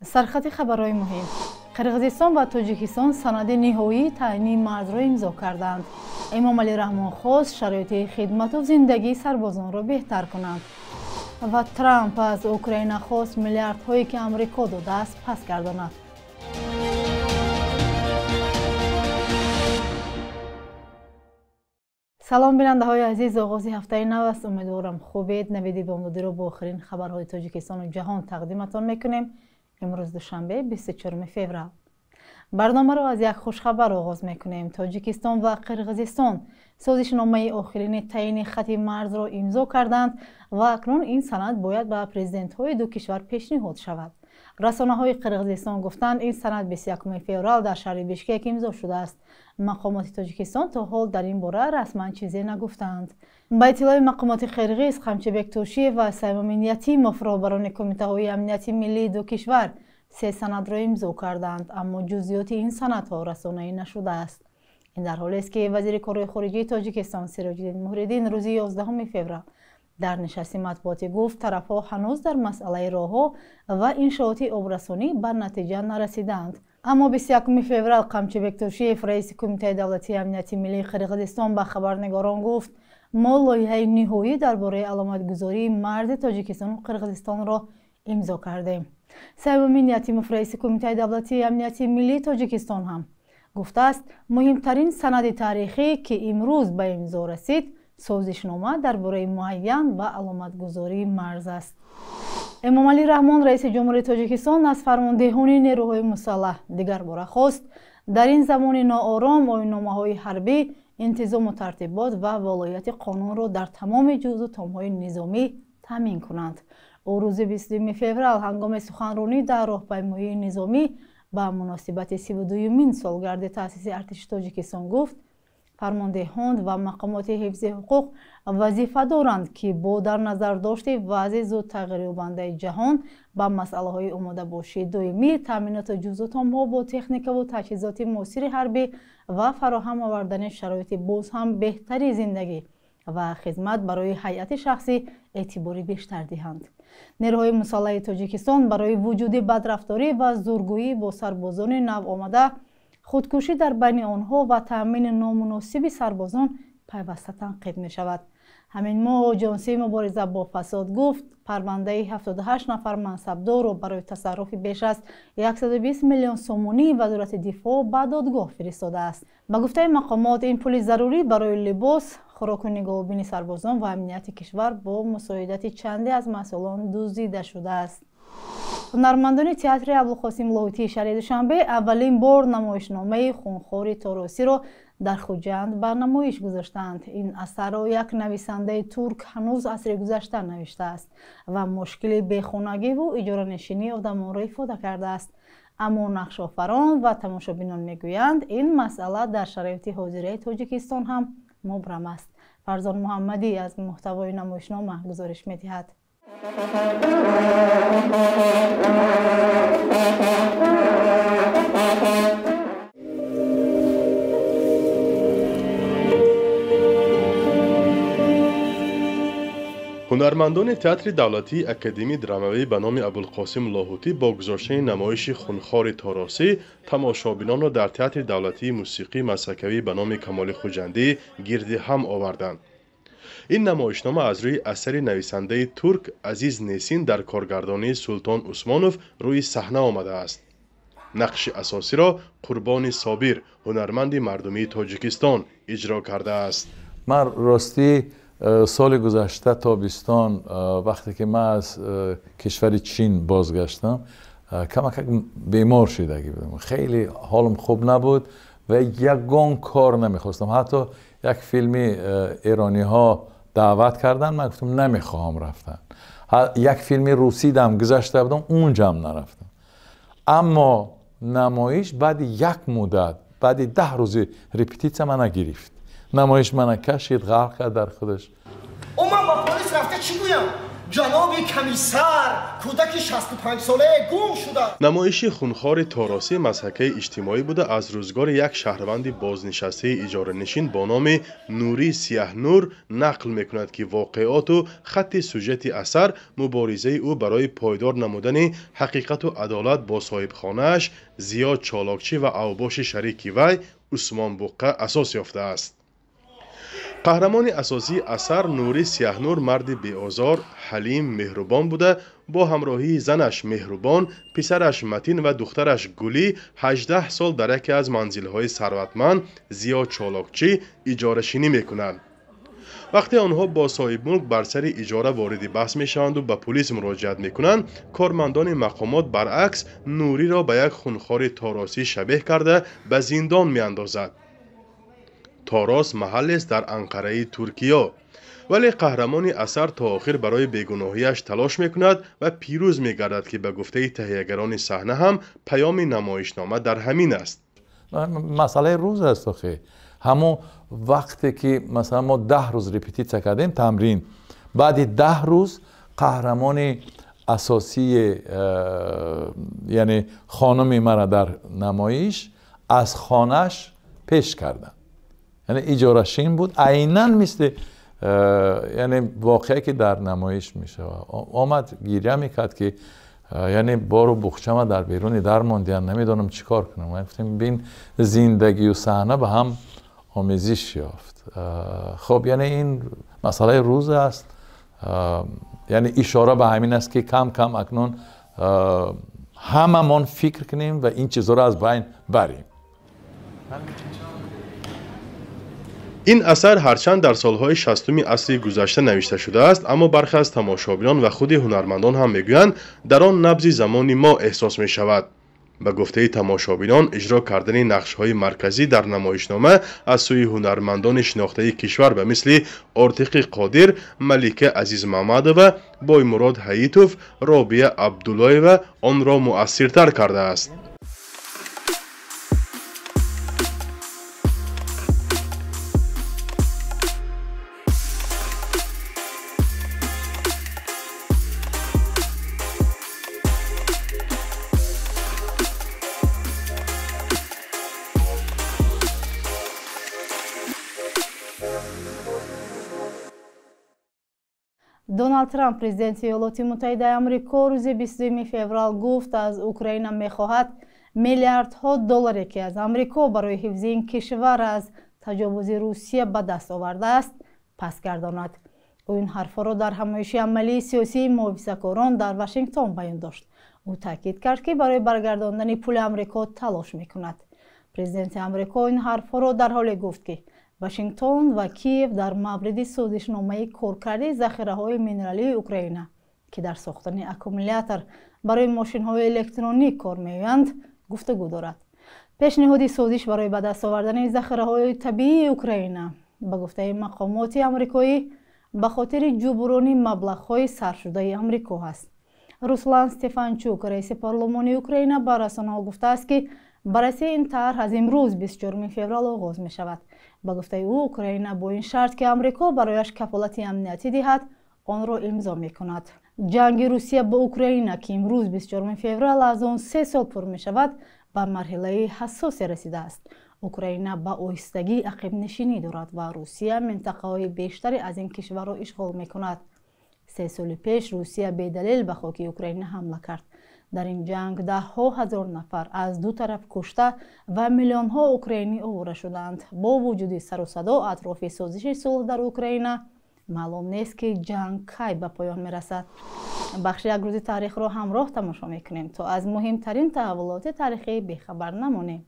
Сархати хабарҳои муҳим. Қирғизистон ва Тоҷикистон санади ниҳоии таъйини марзро имзо карданд. Эмомалӣ Раҳмон хост шароити хидмату зиндагии сарбозонро беҳтар кунанд. Ва Трамп аз Украина хост миллиардҳое ки Амрико додааст пас гардонад. Салом бинандаҳои азиз, оғози ҳафтаи нав аст. Умедворам хубед. Навиди бомдодиро бо охирин хабарҳои Тоҷикистону ҷаҳон тақдиматон мекунем. Имрӯз душанбе, 24 феврал. Барномаро аз як хушхабар оғоз мекунем. Тоҷикистон ва Қирғизистон созишномаи охирини таъйини хати марзро имзо карданд ва акнун ин санад бояд ба президентҳои ду кишвар пешниҳод шавад. Расонаҳои Қирғизистон гуфтанд, ин санад 21 феврал дар шаҳри Бишкек имзо шудааст. Мақомоти Тоҷикистон то ҳол дар ин бора расман чизе нагуфтаанд. Ба иттилои мақомоти қирғиз, Қамчибек Тошиев ва Саймумин Ятимов, роҳбарони кумитаҳои амнияти миллии ду кишвар, се санадро имзо карданд, аммо ҷузъиёти ин санадҳо расонаӣ нашудааст. Ин дар ҳолест ки вазири корҳои хориҷии Тоҷикистон Сироҷиддин Муҳриддин рӯзи 11 феврал дар нишасти матбуотӣ гуфт, тарафҳо ҳанӯз дар масъалаи роҳҳо ва иншооти обрасонӣ ба натиҷа нарасидаанд. Аммо 21 феврал Қамчибек Тошиев, раиси Кумитаи давлатии амнияти миллии Қирғизистон, ба хабарнигорон гуфт, мо лоиҳаи ниҳоӣ дар бораи аломатгузории марзи Тоҷикистону Қирғизистонро имзо кардем. Саймумин Ятимов, раиси Кумитаи давлатии амнияти миллии Тоҷикистон ҳам гуфтааст, муҳимтарин санади таърихӣ, ки имрӯз ба имзо расид, созишнома дар бораи муайян ва аломатгузории марз аст. Эмомалӣ Раҳмон, раиси ҷумҳурии Тоҷикистон, аз фармондеҳони нерӯҳои мусаллаҳ дигар бора хост дар ин замони ноором оинномаҳои ҳарбӣ, интизому тартибот ва волояти қонунро дар тамоми ҷузъу томҳои низомӣ таъмин кунанд. Ӯ рӯзи 22 феврал ҳангоми суханронӣ дар роҳпаймоии низомӣ ба муносибати 32-юмин солгарди таъсиси артиши Тоҷикистон гуфт, фармондеҳон ва мақомоти ҳифзи ҳуқуқ вазифа доранд, ки бо дар назардошти вазъи зудтағйирёбандаи ҷаҳон ба масъалаҳои омодабошии доимӣ, таъминоту ҷузъутомҳо бо техникаву таҷҳизоти муосири ҳарбӣ ва фароҳам овардани шароити боз ҳам беҳтари зиндагӣ ва хизмат барои ҳайати шахсӣ эътибори бештар диҳанд. Нерӯҳои мусаллаҳи Тоҷикистон барои вуҷуди бадрафторӣ ва зургӯӣ бо сарбозони навомада, худкушӣ дар байни онҳо ва таъмини номуносиби сарбозон пайваста танқид мешавад. Ҳамин моҳ Оҷонсии мубориза бо фасод гуфт, парвандаи 78 нафар мансабдорро барои тасарруфи беш аз 120 миллион сомонии Вазорати дифоъ ба додгоҳ фиристодааст. Ба гуфтаи мақомот, ин пули зарурӣ барои либос, хӯроку нигоҳубини сарбозон ва амнияти кишвар бо мусоидати чанде аз масъулон дуздида шудааст. Ҳунармандони театри Абулқосим Лоҳутии шаҳри Душанбе аввалин бор намоишномаи Хунхори Торосиро дар Хуҷанд ба намоиш гузоштаанд. Ин асарро як нависандаи турк ҳанӯз асри гузашта навиштааст ва мушкили бехонагиву иҷоранишинии одамонро ифода кардааст. Аммо нақшофарон ва тамошобинон мегӯянд, ин масъала дар шароити ҳозираи Тоҷикистон ҳам мубрам аст. Фарзон Муҳаммадӣ аз муҳтавои намоишнома гузориш медиҳад. Ҳунармандони театри давлатии академии драмавӣ ба номи Абулқосим Лоҳутӣ бо гузоштани намоиши Хунхори Торосӣ тамошобинонро дар театри давлатии мусиқии масакавӣ ба номи Камоли Хуҷандӣ гирди ҳам оварданд. Ин намоишнома аз рӯи асари нависандаи турк Азиз Несин дар коргардонии Султон Усмонов рӯи саҳна омадааст. Нақши асосиро Қурбони Собир, ҳунарманди мардумии Тоҷикистон, иҷро кардааст. Ман ростӣ соли гузашта тобистон, вақте ки ман аз кишвари Чин бозгаштам, камакак бемор шудагӣ будам. Хеле ҳолам хуб набуд ва ягон кор намехостам. Ҳатто як филми эрониҳо даъват карданд, ман гуфтам намехоҳам рафтан. Як филми русӣ дам гузашта будам, унҷам нарафтам. Аммо намоиш баъди як муддат, баъди 10 рӯзи репетитсия мана гирифт. Намоиш мана кашид, ғарқ кард дар худаш. Ман ба полис рафта чӣ гӯям? Ҷаноби комиссар, кӯдаки 65 солае гум шуда. Намоиши хунхори Торосӣ мазҳакаи иҷтимоӣ буда, аз рӯзгори як шаҳрванди бознишастаи иҷоранишин бо номи Нурӣ Сияҳнур нақл мекунад, ки воқеоту хатти сюжети асар муборизаи ӯ барои пойдор намудани ҳақиқату адолат бо соҳибхонааш Зиёд Чолокчӣ ва авбоши шарики вай Усмон Буққа асос ёфтааст. Қаҳрамони асосии асар Нурӣ Сияҳнур марди беозор, ҳалим, меҳрубон буда, бо ҳамроҳии занаш Меҳрубон, писараш Матин ва духтараш Гулӣ 18 сол дар яке аз манзилҳои сарватманд Зиёд Чолокчӣ иҷорашинӣ мекунанд. Вақте онҳо бо соҳибмулк бар сари иҷора вориди баҳс мешаванду ба пулис муроҷиат мекунанд, кормандони мақомот баръакс Нуриро ба як хунхори торосӣ шабеҳ карда ба зиндон меандозад. Торос маҳаллест дар Анқараи Туркиё. Вале қаҳрамони асар то охир барои бегуноҳиаш талош мекунад ва пирӯз мегардад, ки ба гуфтаи таҳиягарони саҳна ҳам паёми намоишнома дар ҳамин аст. Масъалаи рӯз аст охи. Ҳамон вақте ки масалан мо 10 рӯз репетитсия кардем, тамрин, баъди 10 рӯз қаҳрамони асосии, яъне хонуми мара дар намоиш аз хонааш пеш карданд. Яъне иҷорашин буд, айнан мисли яъне воқеа ки дар намоиш мешавад. Омад гиря мекард ки яъне бору буғчама дар беруни дар мондиям, намедонам чӣ кор кунам. Мо гуфтем бин, зиндагию саҳна ба ҳам омезиш ёфт. Хоб, яъне ин масъалаи рӯз аст. Яъне ишора ба ҳамин аст ки кам кам акнун ҳамамон фикр кунем ва ин чизҳоро аз байн барем. Ин асар ҳарчанд дар солҳои 60-уми асри гузашта навишта шудааст, аммо бархе аз тамошобинон ва худи ҳунармандон ҳам мегӯянд, дар он набзи замони мо эҳсос мешавад. Ба гуфтаи тамошобинон, иҷро кардани нақшҳои марказӣ дар намоишнома аз сӯи ҳунармандони шинохтаи кишвар ба мисли Ортиқи Қодир, Малика Азизмамадова, Боймурод Ҳаитов, Робия Абдуллоева онро муассиртар кардааст. Доналд Трамп, президенти Иёлоти Муттаҳидаи Амрико, рӯзи 22 феврал гуфт, аз Украина мехоҳад миллиардҳо долларе, ки аз Амрико барои ҳифзи ин кишвар аз таҷовузи Русия ба даст овардааст, пас гардонад. Ӯ ин ҳарфҳоро дар ҳамоиши амалии сиёсии муҳофизакорон дар Вашингтон баён дошт. Ӯ таъкид кард, ки барои баргардондани пули Амрико талош мекунад. Президенти Амрико ин ҳарфҳоро дар ҳоле гуфт, ки Вашингтон ва Киев дар мавриди созишномаи коркарди захираҳои минералии Украина, ки дар сохтани аккумулятор барои мошинҳои электронӣ кор меоянд, гуфтугӯ дорад. Пешниҳоди созиш барои ба даст овардани захираҳои табиии Украина, ба гуфтаи мақомоти амрикоӣ, ба хотири ҷуброни маблағҳои сарфшудаи Амрико ҳаст. Руслан Стефанчук, раиси парлумони Украина, ба расонаҳо гуфтааст, ки баррасии ин тарҳ аз имрӯз 24 феврал оғоз мешавад. Ба гуфтаи ӯ, Украина бо ин шарт, ки Амрико барояш кафолати амниятӣ диҳад, онро имзо мекунад. Ҷанги Русия бо Украина, ки имрӯз 24 феврал аз он 3 сол пур мешавад, ба марҳилаи ҳассосе расидааст. Украина ба оҳистагӣ ақибнишинӣ дорад ва Русия минтақаҳои бештаре аз ин кишварро ишғол мекунад. 3 соли пеш Русия бедалел ба хоки Украина ҳамла кард. Дар ин ҷанг даҳҳо ҳазор нафар аз ду тараф кушта ва миллионҳо украинӣ овора шуданд. Бо вуҷуди сару садо атрофи созиши сулҳ дар Украина, маълум нест, ки ҷанг кай ба поён мерасад. Бахши як рӯзи таърихро ҳамроҳ тамошо мекунем, то аз муҳимтарин таҳаввулоти таърихӣ бехабар намонем.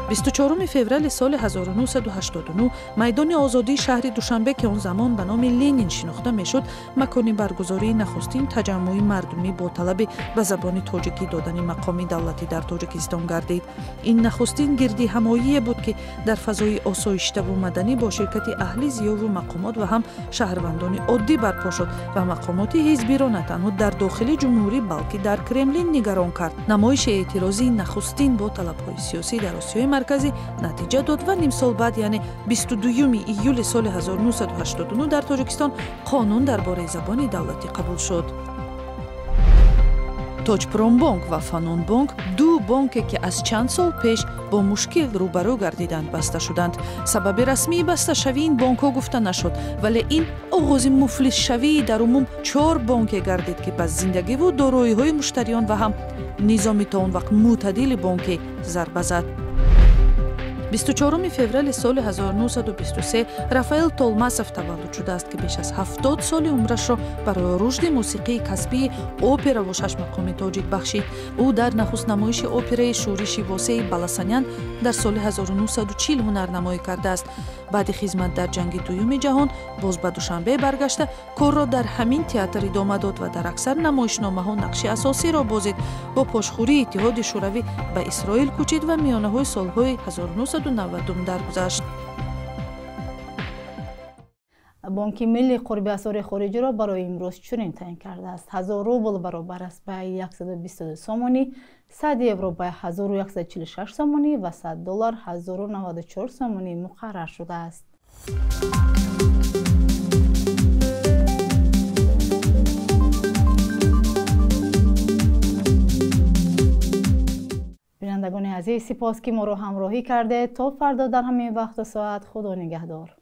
24 феврали соли 1989 майдони озодии шаҳри Душанбе, ки он замон ба номи Ленин шинохта мешуд, макони баргузории нахустин таҷаммуи мардумӣ бо талаби ба забони тоҷикӣ додани мақоми давлатӣ дар Тоҷикистон гардид. Ин нахустин гирдиҳамоие буд, ки дар фазои осоиштаву маданӣ бо ширкати аҳли зиёву мақомот ва ҳам шаҳрвандони оддӣ барпо шуд ва мақомоти ҳизбиро на танҳо дар дохили ҷумҳурӣ, балки дар Кремлин нигарон кард. Намоиши эътирозии нахустин бо талабҳои сиёсӣ дар Осиёи Марказӣ натиҷа дод ва ним сол баъд, яъне 22 июли соли 1989 дар Тоҷикистон қонун дар бораи забони давлатӣ қабул шуд. Тоҷпромбонк ва Фанонбонк, ду бонке ки аз чанд сол пеш бо мушкил рӯбарӯ гардиданд, баста шуданд. Сабаби расмии басташавии ин бонкҳо гуфта нашуд, вале ин оғози муфлисшавии дар умум чор бонке гардид, ки ба зиндагиву дороиҳои муштариён ва ҳам низоми то он вақт мӯътадили бонкӣ зарба зад. 24 феврали соли 1923 Рафаэл Толмасов таваллуд шудааст, ки беш аз 70 соли умрашро барои рушди мусиқии касбии операву шашмақоми тоҷик бахшид. Ӯ дар нахустнамоиши операи «Шӯриши восеи» Баласанян дар соли 1940 ҳунарнамоӣ кардааст. Баъди хизмат дар ҷанги дуюми ҷаҳон боз ба Душанбе баргашта, корро дар ҳамин театр идома дод ва дар аксар намоишномаҳо нақши асосиро бозид. Бо пошхӯрии Иттиҳоди Шӯравӣ ба Исроил кӯчид ва миёнаҳои солҳои 1990 даргузашт. Бонки Милли қурби асъори хориҷиро барои имрӯз чунин таъин кардааст: 1000 рубл баробар аст ба 122 сомонӣ, 100 евро ба 1146 сомонӣ ва 100 доллар 1094 сомонӣ муқаррар шудааст. Бинандагони азиз, сипос, ки моро ҳамроҳӣ кардед. То фардо дар ҳамин вақту соат, Худо нигаҳдор.